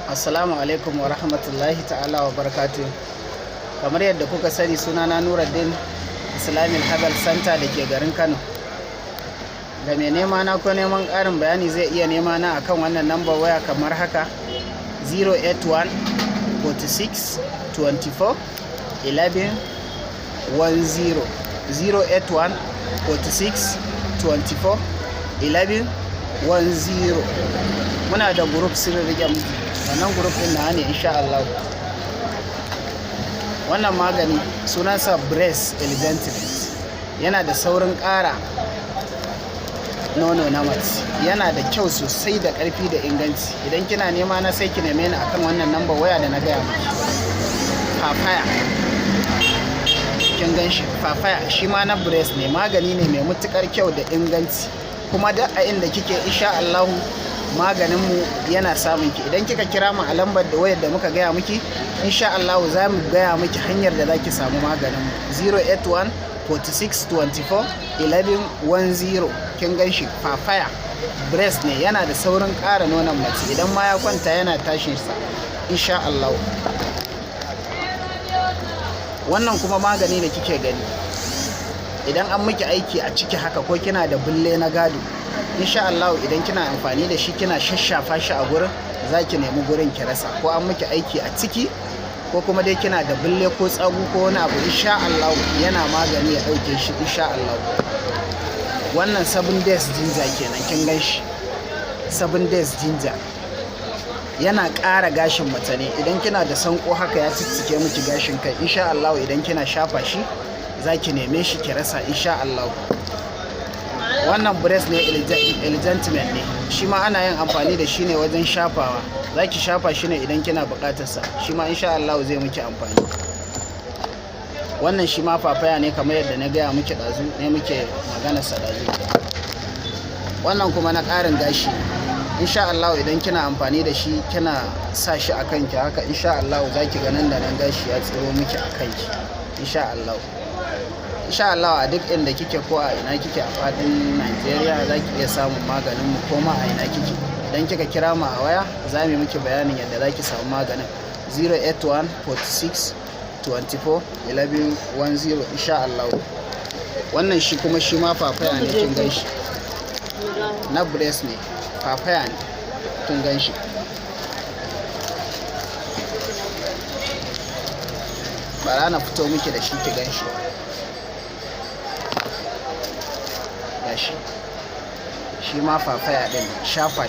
Assalamu alaikum wa rahmatullahi ta'ala wa barakatu. Kamar yadda kuka sani, sunana Nuruddin, Islamic Herbal Center da ke garin Kano. Ga mai nema na ko neman ƙarin bayani, zai iya nema na akan wannan lambar waya kamar haka: 081 46 24 11 10, 081 46 24 11 10. Muna da group Sirrin Rike Miji. Wannan group din na ne, insha Allah. Wannan magani sunansa Breast Enhancement. Yana da saurin ƙara nono na mace, yana da kyau sosai da ƙarfi da inganci. Idan kina nema na, sai ki neme ni akan wannan number waya da na gaya miki. Papaya, kin gan shi, papaya shi ma na breast ne. Magani ne mai matukar kyau da inganci, kuma duk a inda kike, insha Allahu, maganinmu yana samun ki. Idan kika kira mu a lambar da wayar da muka gaya miki, insha Allahu za mu gaya miki hanyar da za ki samu maganinmu: 081 46 24 11 10. Kin gan shi, papaya breast ne. Yana da saurin ƙara nonon mace. Idan ma ya kwanta, yana tashin sa, insha Allahu. Wannan kuma magani da kike gani, idan an miki aiki a ciki haka, ko kina da bulle na gado, insha Allah idan kina amfani da shi, kina shashafa shi a gurin, za ki nemi gurin ki rasa. Ko an miki aiki a ciki, ko kuma dai kina da bulle ko tsagu ko wani abu, insha Allah yana magani ya dauke shi, insha Allah. Wannan 7 days ginger kenan. Kin gan shi, 7 days ginger yana ƙara gashin mace ne. Idan kina da sanko haka, ya ciccike miki gashin kai, insha Allah idan kina shafa shi, za ki neme shi ki rasa, insha Allah. Wannan breast ne, enhancement ne. Shi ma ana yin amfani da shi ne wajen shafawa. Za ki shafa shi ne idan kina buƙatar sa. Shi ma insha Allah zai miki amfani. Wannan shi ma papaya ne, kamar yadda na gaya miki ɗazu ne, muke magana sa ɗazu. Wannan kuma na ƙarin gashi. Insha Allah idan kina amfani da shi, kina sa shi a kanki haka, insha Allah za ki ga nan da nan gashi ya tsiro miki a kanki, insha Allah. Insha Allah a duk inda kike, ko a ina kike a fadin Najeriya, za ki iya samun maganin mu. Ko ma a ina kike, idan kika kira mu a waya, za mu miki bayanin yadda za ki samu maganin: 081 46 24 11 10, insha Allah. Wannan shi kuma, shi ma papaya ne. Kin gan shi, na breast ne, papaya ne. Kin gan shi, bara na fito miki da shi ki gan shi. Gashi, shi ma papaya din shafa.